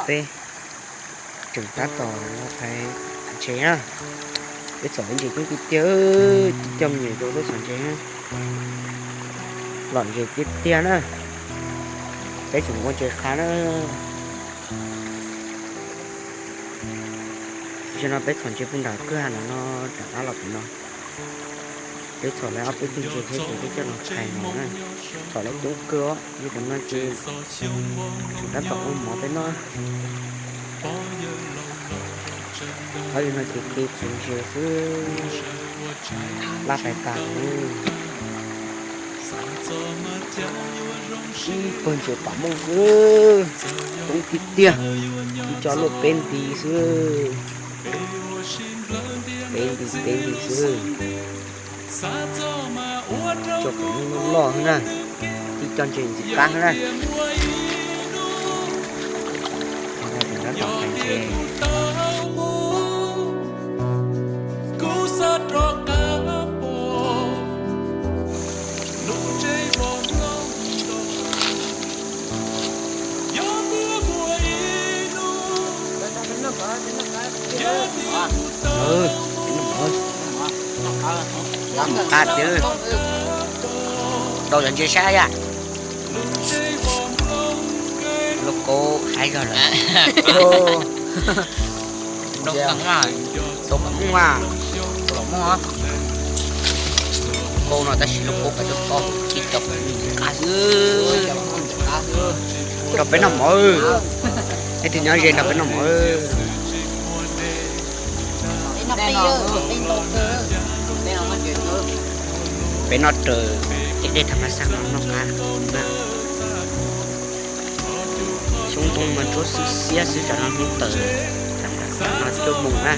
peb tseem tab tom los phais ntses na. Peb txhom ntses coob tiag tiag, coj me nyuam rau peb txhom ntses na. Lom ntses tiag tiag na. Peb tseem ua ntses qhav na. Zaum no peb txhom ntses puag nram kwj ha no no, rov qab los pem no. Peb txhom lawv ob peb tug ntses thiab ces peb coj los phais no na. Txhom lawv coob kawg os, yog tam no ces tseem tab tom ua mov peb noj. Ob yog no ces kev txhom ntses xwb, laj pais tas lawm. Ib pawg ntses pam mooj xwb, coob tiag tiag, ib co luaj peb nti xwb, peb nti peb nti xwb. Cov pam mooj loj loj xwb na, ib co ntses ntxim qab xwb na. Tab tom phais ntses. Mus qab twb tau cov ntses sab yam. Lub kub qab zog lawm. Lub kub mas, kub no tab sis lub kub pais rau tod, tsis tau, qab xwb. Nrog peb noj mov, leej twg nyob ze nrog peb noj mov. Peb noj raws tej dej tham mas xaj no noj qab na. Xyoob ntoo mas ntsuab xwb xiab xwb, tsam no hnub tawm, tsam no cuaj moos na.